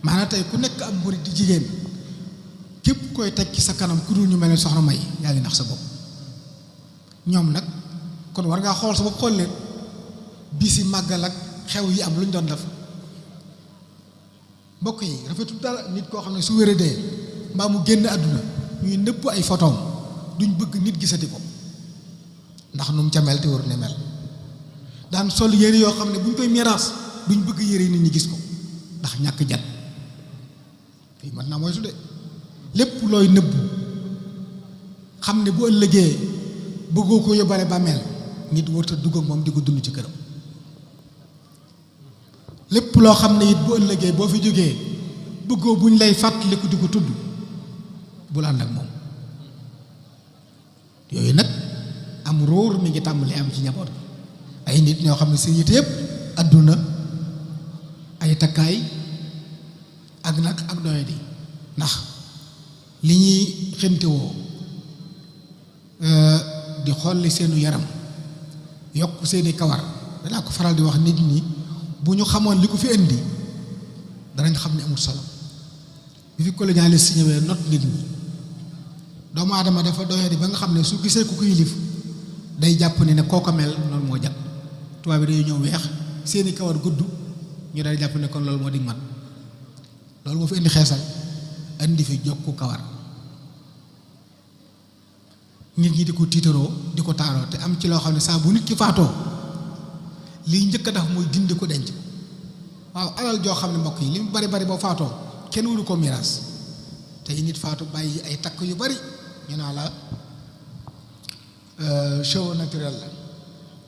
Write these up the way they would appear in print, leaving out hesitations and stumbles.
maanaam tey ku nekk am murid di jigéen képp koy teg ci sa kanam ku dul ñu mel ne soxna May yaa ngi nax sa bopp. ñoom nag kon war ngaa xool sa bopp xool leen bisi màggal ak xew yi am lu ñu doon def mbokk yi rafetul dara nit koo xam ne su wéradee mbaa mu génn àdduna ñuy nëpp ay photoom duñ bëgg nit gisati ko ndax nu mu ca mel te war ne mel daan sol yére yoo xam ne buñ koy miraas duñ bëgg yére nit ñi gis ko ndax ñàkk jat fii mën naa mooy su de lépp looy nëbb xam ne bu ëllëgee bëggoo ko yóbbale bàmmeel nit warut a dugg ak moom di ko dund ci këram lépp loo xam ne it bu ëllëgee boo fi jógee bëggoo buñ lay fàttaliku di ko tudd bul ànd ak moom yooyu nag am róor mi ngi tàmbali am ci njaboot ay nit ñoo xam ne seen yite yëpp adduna ay takkaay ak nag ak doyadi ndax li ñuy xemtewoo di xolli seenu yaram yokk seeni kawar danaa ko faral di wax nit ñi bu ñu xamoon li ko fi indi danañ xam ne amul solo bi fi colonialiste si ñëwee not nit ñi doomu aadama dafa doyadi ba nga xam ne su gisee ku ko yilif day jàpp ne kooka mel noonu moo jat tubaab bi day ñëw weex seeni kawar gudd ñu day jàpp ne kon loolu moo di mat loolu moo fi indi xeesal indi fi jokku kawar nit ñi di ko tiitaroo di ko taaroo te am ci loo xam ne saa bu nit ki faatoo liy njëkk a def mooy dindi ko denc ko waaw alal joo xam ne mbokk yi li mu bari bari boo faatoo kenn waru ko miraas tey nit faatu bàyyi ay takk yu bari ñu naa la cheveux naturel la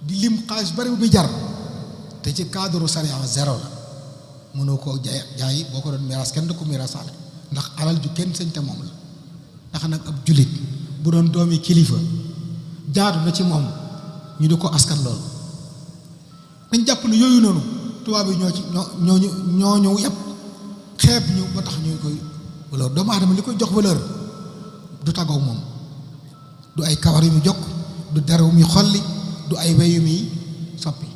di lim xaalis bari bu muy jar te ci cadre sariya zéro la mënoo koo jaay boo ko doon miraas kenn du ko miraasaale ndax alal ju kenn sëñ te moom la ndax nag ab jullit bu doon doomi kilifa jaadu na ci moom ñu di ko askan loolu dañ jàpp ne yooyu noonu tubaab yi ñoo ñu yàpp xeeb ñu ba tax ñu koy valeur doomu aadama li koy jox valeur du tàggoog moom du ay kawar yu muy jokk du dara yu muy xolli du ay wey yu muy soppi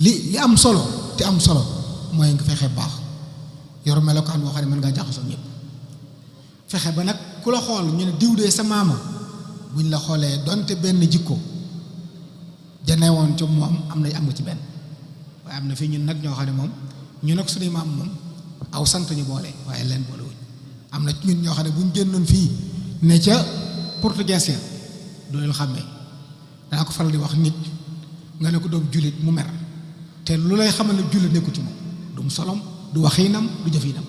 li am solo te am solo mooy nga fexe baax yor melokaan boo xam ne mën ngaa jaxasoo ñëpp fexe ba nag ku la xool ñu ne diw dee sa maama buñ la xoolee donte benn jikko jane woon ci moom am nga ci benn waaye am na fii ñun nag ñoo xam ne moom ñu nag suñuy maam moom aw sant ñu boole waaye leen boole wuñ am na ñun ñoo xam ne buñ génnoon fii ne ca portugais ya doo leen xàmmee danaa ko faral di wax nit nga ne ko doom jullit mu mer te lu lay xamal ne jullit nekku ci moom du mu solom du waxiinam du jëfiinam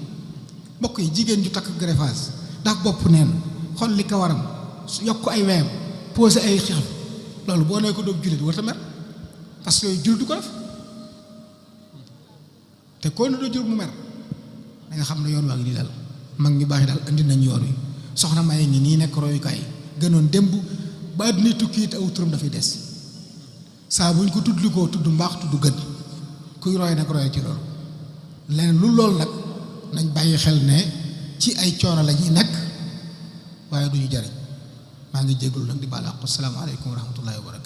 mbokk yi jigéen ju takk greffage daf bopp neen xol li kawaram yokk ay weyam posé ay xef loolu boo nee ko doom jullit war ta mer parce que yooyu jullit du ko def te koo ne doo jullit mu mer da nga xam ne yoon waa ngi nii daal mag ñu baax yi daal andi nañ yoon wi soxna May ngi nii nekk royukaay gënoon démb ba àdduna tukki it aw turam dafay des saa buñ ko tudd li koo tudd mbaax tudd gën kuy roy nag roy ci loolu leneen lu loolu nag nañ bàyyi xel ne ci ay coono la ñuy nekk waaye du ñu jariñ maa ngi jégalu nag di baal àq asalaamaaleykum wa rahmatullahi wa barakatuh